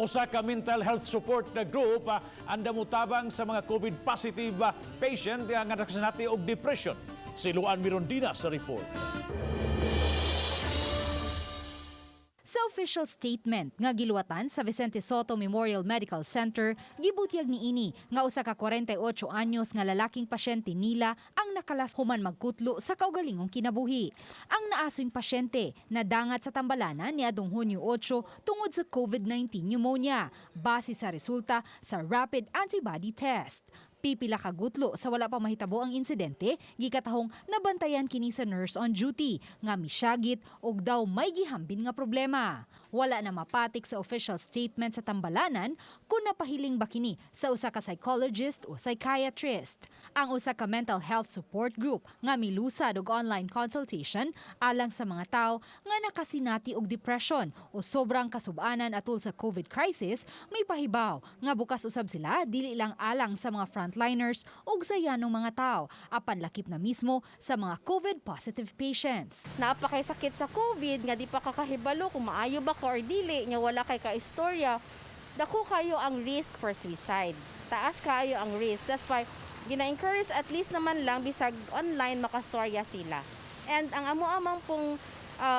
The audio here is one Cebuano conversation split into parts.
Usa ka mental health support na group anda motabang sa mga COVID positive patient nga nakasinati og depression. Si Luan Mirondina sa report. Sa official statement nga giluwatan sa Vicente Sotto Memorial Medical Center, gibutyag niini nga usa ka 48 anyos nga lalaking pasyente nila ang nakalas human magkutlo sa kaugalingong kinabuhi. Ang naaswing pasyente nadangat sa tambalanan niadtong Hunyo 8 tungod sa COVID-19 pneumonia base sa resulta sa rapid antibody test. Pipila ka gutlo sa wala pa mahitabo ang insidente, gikatahong nabantayan kini sa nurse on duty nga misyagit og daw may gihambin nga problema. Wala na mapatik sa official statement sa tambalanan kung napahiling ba kini sa usa ka psychologist o psychiatrist. Ang usa ka mental health support group nga milusad og online consultation alang sa mga tawo nga nakasinati og depression o sobrang kasubanan atol sa COVID crisis, may pahibaw nga bukas usab sila dili lang alang sa mga frontliners ug sa yanong mga tao apan lakip na mismo sa mga COVID positive patients. Naa pa kay sakit sa COVID nga di pa kakahibalo kung maayo ba ka or dili nga wala kay ka-istorya, dako kayo ang risk for suicide. Taas kayo ang risk. That's why gina-encourage at least naman lang bisag online makastorya sila. And ang amo amang pong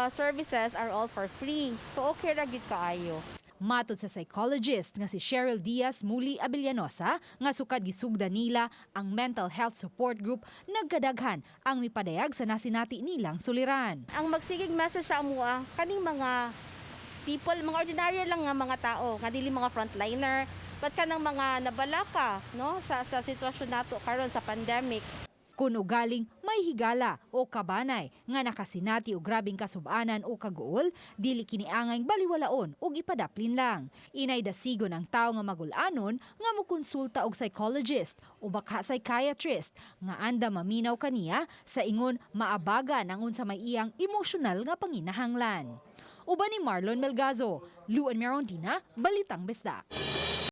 services are all for free. So okay ra gid kaayo. Matod sa psychologist nga si Cheryl Diaz Muli Abellanosa nga sukad gisugda nila ang mental health support group, nagkadaghan ang mipadayag sa nasinati nilang suliran. Ang magsigig message sa amoa kaning mga people, mga ordinaryo lang nga mga tao, nga dili mga frontliner, but kanang mga nabalaka, no, sa sitwasyon nato karon sa pandemic. Kung ugaling may higala o kabanay nga nakasinati og grabeng kasubanan o kaguol, dili kini angay baliwalaon ug ipadaplin lang. Inay dasigon ang tao nga magul-anon nga mokonsulta og psychologist o baka psychiatrist nga anda maminaw kaniya sa ingon maabaga ang unsa may iyang emosyonal nga panginahanglan. Uban ni Marlon Melgazo, Luan Merondina, Balitang Bisdak.